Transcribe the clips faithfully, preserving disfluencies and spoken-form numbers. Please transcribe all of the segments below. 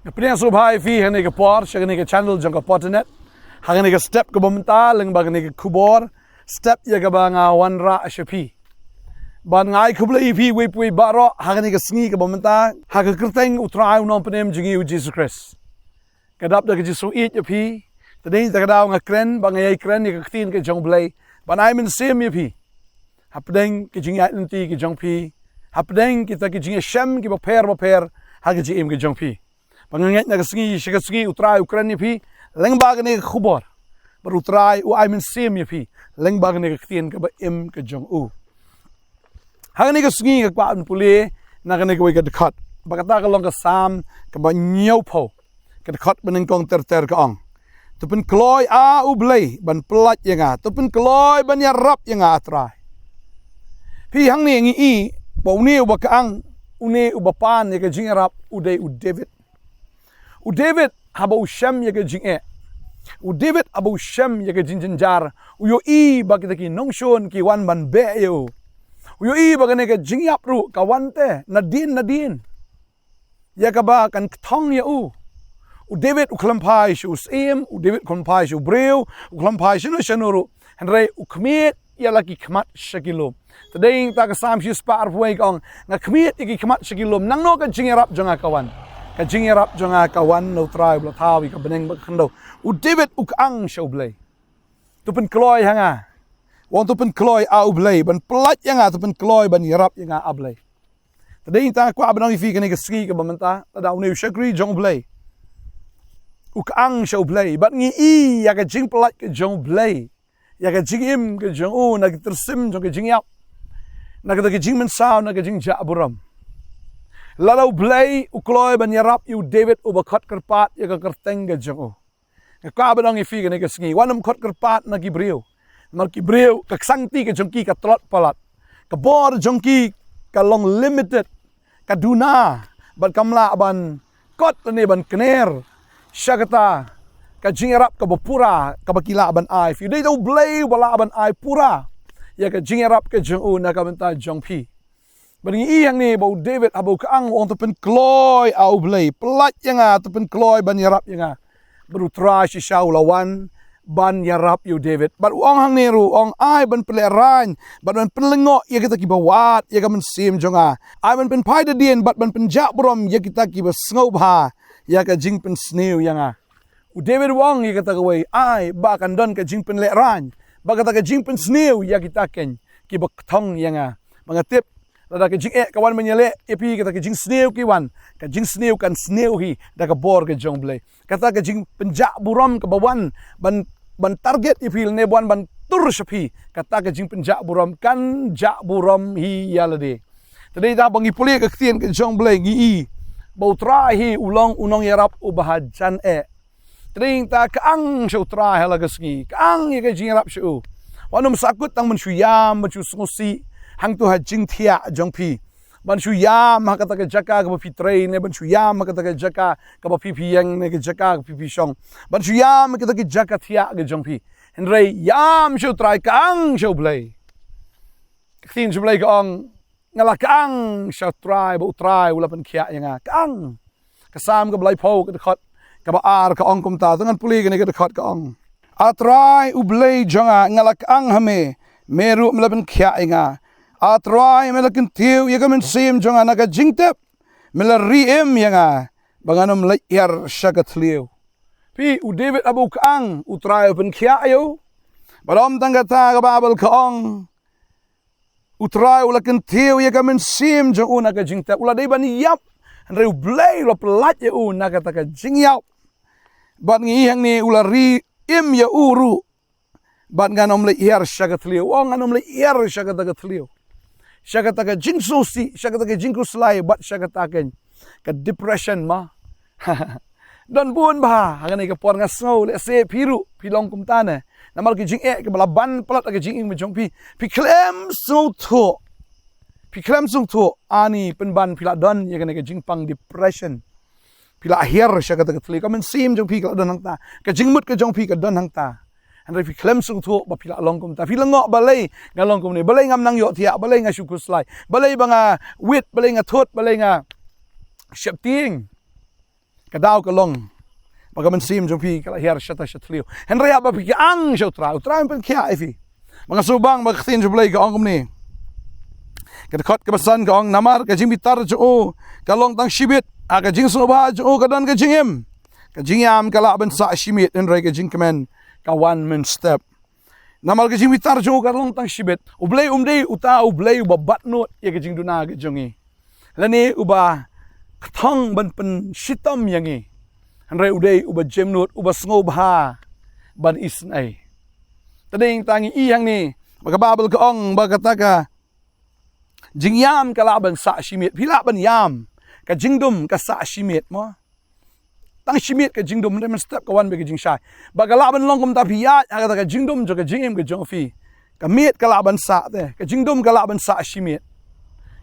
Nga pdiang sngewbha ïa phi ha kane ka por sha kane ka channel jong ka Potternet. Ha kane ka step kaba mynta lyngba kane ka khubor, step ïa kaba nga wanrah sha phi. Bad nga ai khublei ïa phi uwei pa uwei baroh ha kane ka sngi kaba mynta, ha ka kyrteng U Trai U Nongpynim jong ngi U Jisu Khrist. Nga dap da ka jingsngewbha ïa phi. Te dei ta ka daw nga kren, ba nga ïai kren ïa ka ktien ka jong U Blei, ban ai mynsiem ïa phi hapdeng ki jingïaid lynti ki jong phi, hapdeng kita ki jingïashem kiba pher bapher ha ka jingim ka jong phi. Ba nga ngeit na ka sngi sha ka sngi U Trai u kren ïa phi lyngba kane ka khubor, bad U Trai u ai mynsiem ïa phi lyngba kane ka ktien kaba im ka jong u. Ha kane ka sngi nga kwah ban pule na kane kawei ka dkhot, ba kata ka long ka Salm kaba hynñiewphew, ka dkhot banyngkong ter ter, ka ong: To pynkloi, A U Blei, ban pyllait ïa nga, to pynkloi ban ïarap ïa nga, A Trai. Phi, hangne ngi i ba une uba kyang, une uba pan ïa ka jingïarap u dei u David. U David haba u shem ïa ka jingeh, u David haba u shem ïa ka jingjynjar, u ïohi ba kita ki nongshun ki wan ban beh ïa u. U ïohi ba kane ka jingïap ruh ka wan te nadien nadien, ïa kaba kan kthong ïa u. U David u khlem phai sha u syiem, u David u khlem phai sha u briew, u khlem phai shano shano ruh, hynrei u khmied ïa la ki khmat sha ki lum. Te dei ta ka Salm shispah arphew wei, ka ong: Nga khmied ïa ki khmat sha ki lum. Nangno ka jingïarap jong nga ka wan? Ka jingïarap jong nga ka wan na U Trai uba la thaw ïa ka bneng bad ka khyndew. U David u kyang sha U Blei: To pynkloi ha nga. U ong: To pynkloi, A U Blei, ban pyllait ïa nga, to pynkloi ban ïarap ïa nga, A Blei. Te dei ta kwah ban ong ïa phi kane ka sngi kaba mynta, lada une u shakri jong U Blei u kyang sha U Blei, bad ngi i ïa ka jingpyllait ka jong U Blei ïa ka jingim ka jong u na ki tyrsim jong ka jingïap, na kata ka jingmynsaw, na ka jingjah burom. Lada U Blei u kloi ban ïarap ïa u David uba khot kyrpad ïa ka kyrteng ka jong u, nga kwah ban ong ïa phi kane ka sngi, wat nym khot kyrpad na ki briew. Namar ki briew, ka ksangti ka jong ki ka tlot palat, ka bor jong ki ka long limited, ka duna, bad kam lah ban kot lane ban kner sha kata ka jingïarap kaba pura kaba ki lah ban ai. Phi, dei ta U Blei uba lah ban ai pura ïa ka jingïarap ka jong u na ka bynta jong phi. Bad ngi i hangne ba u David haba u kyang u ong: To pynkloi, A U Blei, pyllait ïa nga, to pynkloi ban ïarap ïa nga. Bad U Trai shisha u la wan ban ïarap ïa u David. Bad u ong hangne ruh, u ong: Ai ban pynlehraiñ bad ban pynlyngngoh ïa kita kiba wad ïa ka mynsiem jong nga. Ai ban pynphai da dien bad ban pynjah burom ïa kita kiba sngewbha ïa ka jingpynsniew ïa nga. U David u ong ïa kata kawei, ai ba kan don ka jingpynlehraiñ bad kata ka jingpynsniew ïa kita keiñ kiba kthong ïa nga. Ba nga tip, lada ka jingeh ka wan ban ïaleh ïa phi, kata ka jingsniew ka wan, ka jingsniew kan sniew hi da ka bor ka jong U Blei. Kata ka jingpynjah burom kaba wan ban, ban target ïa phi lane ba wan ban tur sha phi, kata ka jingpynjah burom kan jah burom hi ïa lade. Te dei ta ba ngi pule ka ktien ka jong U Blei, ngi i ba U Trai hi u long u nongïarap uba hajan eh. Te dei ta, kyang sha U Trai ha la ka sngi, kyang ïa ka jingïarap sha u. Wat nym sahkut tang ban shu ïam, ban shu sngewsih hangto ha jingthiah jong phi, ban shu ïam ha kata ka jaka kaba phi trei, ne ban shu ïam ha kata ka jaka kaba phi phi ïeng, ne ka jaka kaba phi phi shong, ban shu ïam ha kata ka jaka thiah ka jong phi. Hynrei ïam sha U Trai, kyang sha U Blei. Ka ktien jong U Blei ka ong: Nga la kyang sha U Trai, ba U Trai u la pynkhiah ïa nga. Kyang. Ka Salm kaba laiphew, ka dkhot kaba ar, ka ong kumta, to ngan pule kane ka dkhot, ka ong: A Trai U Blei jong nga, nga la kyang ha me, me ruh me la pynkhiah ïa nga. A Trai, me la kyntiew ïa ka mynsiem jong nga na ka jingtep, me la ri im ïa nga, ba ngan ym leit hiar sha ka thliew. Phi, u David haba u kyang, U Trai u pynkhiah ïa u. Bad ym tang kata, ka Baibl ka ong, U Trai u la kyntiew ïa ka mynsiem jong u na ka jingtep. U la dei ban ïap, hynrei U Blei u la pyllait ïa u na kata ka jingïap. Bad ngi i hangne, u la ri im ïa u ruh, bad ngan ym leit hiar sha ka thliew. Oh, ngan ym leit hiar sha kata ka thliew, sha kata ka jingsngewsih, sha kata ka jingkhuslai, bad sha kata ka, ka depression ma. Don bun bha ha kane ka por, nga sngew lehse phi ruh phi long kumta ne. Namar ki jingeh kiba la ban palat ha ka jingim jong phi, phi khlem sngewthuh, phi khlem sngewthuh, ani pynban phi la don ïa kane ka jingpang depression. Phi la hiar sha kata ka thliew, ka mynsiem jong phi ka la don hangta, ka jingmut ka jong phi ka don hangta. Hynrei phi khlem sngewthuh ba phi la long kumta. Phi lyngngoh, balei nga long kumne, balei ngam nang ïohthiah, balei nga shu khuslai, balei ba nga wit, balei nga thut, balei nga sheptieng. Ka daw ka long ba ka mynsiem jong phi ka la hiar shata shathliew. Hynrei haba phi kyang sha U Trai, U Trai un pynkhiah ïa phi. Ba nga sngewbang ba ka ktien jong U Blei ka ong kumne. Ka dkhot kaba san ka ong, namar ka jingbitar jong u ka long tang shibit, ha ka jingsngewbha jong u ka don ka jingim. Ka jingïam ka lah ban sah shimiet, hynrei ka jingkmen ka wan mynstep. Namar ka jingbitar jong u ka long tang shibit. U Blei um dei uta U Blei uba batnud ïa ka jingduna ka jong ngi, lane uba kthong ban pynshitom ïa ngi. Hynrei u dei uba jemnud, uba sngewbha ban isynei. Te dei tang ngi i hangne ba ka Baibl ka ong ba kata ka jingïam ka lah ban sah shimiet. Phi lah ban ïam, ka jingdum ka sah shimiet mo. Tang shimiet ka jingdum, hynrei mynstep ka wan bad ka jingshai. Ba ka lah ban long kumta, phi ïaid ha kata ka jingdum jong ka jingim ka jong phi, ka miet ka lah ban sah te, ka jingdum ka lah ban sah shimiet.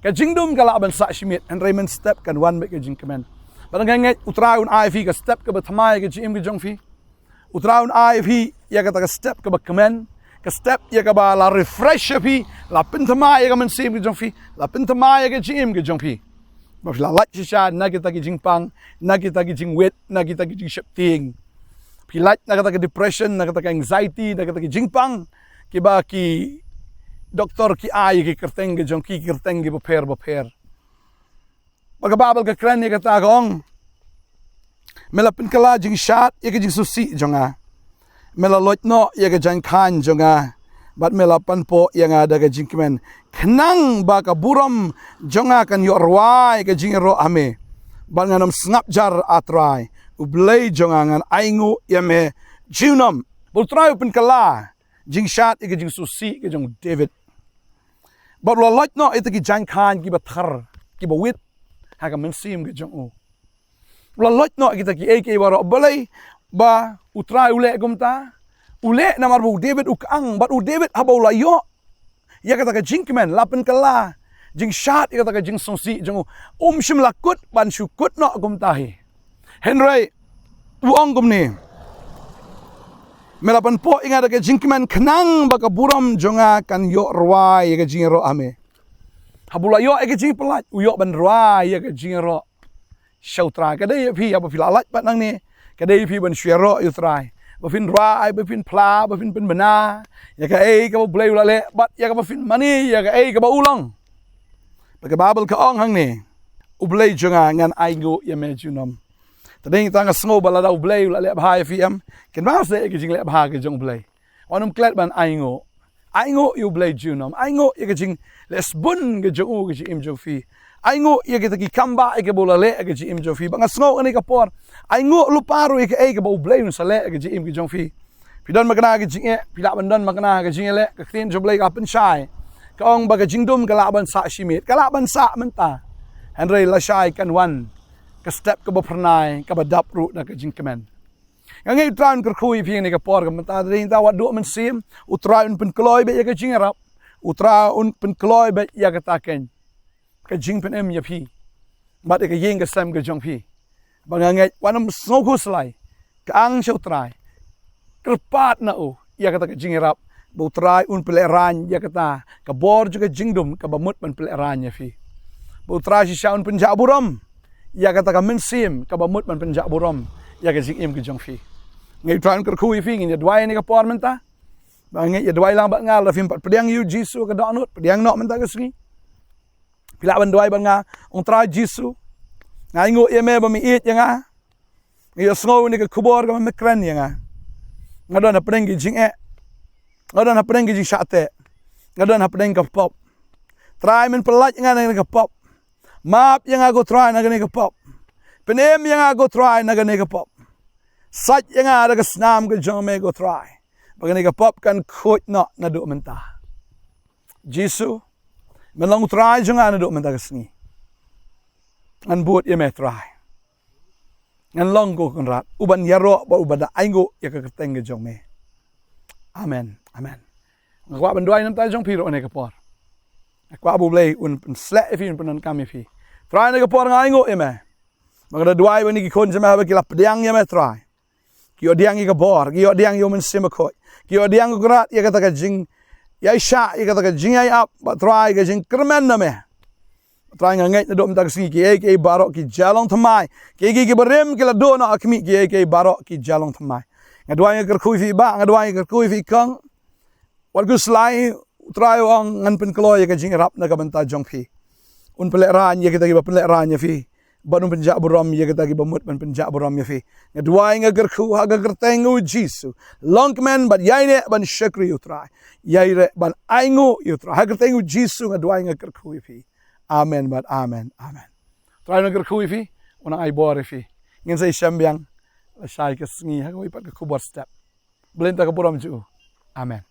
Ka jingdum ka lah ban sah shimiet, hynrei mynstep kan wan bad ka jingkmen. Bad nga ngeit U Trai un ai phi ka step kaba thymmai ka jingim ka jong phi. U Trai un ai phi ïa kata ka step kaba kmen, ka step ïa kaba la refresh ïa phi, la pynthymmai ïa ka mynsiem ka jong phi, la pynthymmai ïa ka jingim ka jong phi. Ba phi la lait shisha na kita ki jingpang, na kita ki jingwit, na kita ki jingsheptieng. Phi lait na kata ka depression, na kata ka anxiety, na kata ki jingpang kiba ki doktor ki ai ki kyrteng ka jong ki, kyrteng kiba pher ba pher. Ba ka Baibl ka kren ïa kata, ka ong, me la pynkylla jingshad ïa ka jingsngewsih jong nga. Me la loit noh ïa ka jaiñkhain jong nga, bad me la panpoh ïa nga da ka jingkmen, khnang ba ka burom jong nga kan ïoh rwai ka jingïaroh ha me. Bad ngan ym sngap jar, A Trai U Blei jong nga, ngan ainguh ïa me junom. Ba U Trai u pynkylla jingshad ïa ka jingsngewsih ka jong u David. Bad u la loit noh ïa kita ki jaiñkhain kiba thar, kiba wit ha ka mynsiem ka jong u. U la loit noh ïa kita kiei kiei baroh. Balei ba U Trai u leh kumta? U leh namar ba u David u kyang, bad u David haba u la ïoh ïa kata ka jingkmen, la pynkylla jingshad ïa kata ka jingsngewsih jong u, um shym la kut ban shu kut noh kumta hi. Hynrei u ong kumne, me la pynpoh ïa nga da ka jingkmen, khnang ba ka burom jong nga kan ïoh rwai ïa ka jingïaroh ha me. Haba u la ïoh ïa ka jingpyllait, u ïoh ban rwai ïa ka jingïaroh sha U Trai. Ka dei ïa phi, haba phi la lait bad nangne, ka dei ïa phi ban shu ïaroh ïa U Trai, ba phin rwai, ba phin phla, ba phin pynbna ïa kaei kaba U Blei u la leh, bad ïa kaba phin mane ïa kaei kaba u long. Ba ka Baibl ka ong hangne, U Blei jong nga, ngan ainguh ïa me junom. Te dei tang nga sngew ba lada U Blei u la leh bha ïa phi, em, kynmaw seh ïa ka jingleh bha ka jong U Blei. Wat nym klet ban ainguh. Ainguh ïa U Blei junom. Ainguh ïa ka jingleh sbun ka jong u ha ka jingim jong phi. Ainguh ïa kita ki kambah ïa kiba u la leh ha ka jingim jong phi. Ba nga sngew kane ka por, ainguh lypa ruh ïa kaei kaba U Blei un sa leh ha ka jingim ka jong phi. Phi don makna ha ka jingeh, phi lah ban don makna ha ka jingeh leh. Ka ktien jong U Blei ka pynshai, ka ong ba ka jingdum ka lah ban sah shimiet, ka lah ban sah mynta. Hynrei lashai kan wan ka step kaba phyrnai, kaba dap ruh na ka jingkmen. Nga ngeit U Trai un kyrkhu ïa phi ha kane ka por, ka mynta, te dei tang wat duh mynsiem, U Trai un pynkloi beit ïa ka jingïarap. U Trai un pynkloi beit ïa kata ka, ka jingpynim ïa phi bad ïa ka ïing ka sem ka jong phi. Ba nga ngeit wat nym sngew khuslai, kyang sha U Trai, kyrpad na u ïa kata ka jingïarap, ba U Trai un pynlehraiñ ïa kata ka bor jong ka jingdum kaba mut ban pynlehraiñ ïa phi. Ba U Trai shisha un pynjah burom ïa kata ka mynsiem kaba mut ban pynjah burom ïa ka jingim ka jong phi. Nga ngeit U Trai un kyrkhu ïa phi. Ngin ïa duwai ha kane ka por mynta. Ba ngin ïa duwai lang bad nga, lada phim pat pdiang ïa U Jisu ha ka dohnud, pdiang noh mynta ka sngi. Phi lah ban duwai bad nga, ong, Trai Jisu, nga ainguh ïa me ba me ïeit ïa nga. Nga ïohsngew ïa kane ka khubor kaba me kren ïa nga. Nga don hapdeng ka jingeh. Nga don hapdeng ka jingshah teh. Nga don hapdeng ka pop. Trai, men pyllait ïa nga na kane ka pop. Map ïa nga, ko Trai, na kane ka pop. Pynim ïa nga, ko Trai, na kane ka pop. Sait ïa nga da ka snam ka jong me, ko Trai, ba kane ka pop kan khuid noh naduh mynta. Jisu, men long U Trai jong nga naduh mynta ka sngi. Ngan bud ïa me, Trai. Ngan long, ko Kynrad, uban ïaroh bad uban da ainguh ïa ka kyrteng ka jong me. Amen. Amen. Nga kwah ban duwai na ka bynta jong phi ruh ha kane ka por. Nga kwah ba U Blei un pynsleh ïa phi, un pyndonkam ïa phi. Trai, ha kane ka por nga ainguh ïa me. Ba nga da duwai ba kine ki khun jong me, haba ki la pdiang ïa me, Trai, ki ïoh pdiang ïa ka bor, ki ïoh pdiang ïa U Mynsiem Bakhuid, ki ïoh pdiang, ko Kynrad, ïa kata ka jingïaishah, ïa kata ka jingïaiap, bad Trai, ka jingkyrmen na me. Trai, nga ngeit naduh mynta ka sngi kiei kiei baroh ki jia long thymmai. Kiei kiei kiba rim ki la duh noh ha khmih, kiei kiei baroh ki jia long thymmai. Nga duwai, nga kyrkhu ïa phi Bah, nga duwai, nga kyrkhu ïa phi Kong. Wat khuslai, U Trai u ong ngan pynkloi ïa ka jingïarap na ka bynta jong phi. Un pynlehraiñ ïa kita kiba pynlehraiñ ïa phi. Bad un pynjah burom ïa kita kiba mut ban pynjah burom ïa phi. Nga duwai, nga kyrkhu ha ka kyrteng U Jisu. Long kmen bad ïaineh ban shakri U Trai. Ïaineh ban ainguh U Trai. Ha ka kyrteng U Jisu nga duwai, nga kyrkhu ïa phi. Amen bad amen. Amen. Trai un kyrkhu ïa phi, un ai bor ïa phi. Ngin sa ïashem biang lashai ka sngi ha kawei pat ka khubor step. Blei na ka burom jong U. Amen.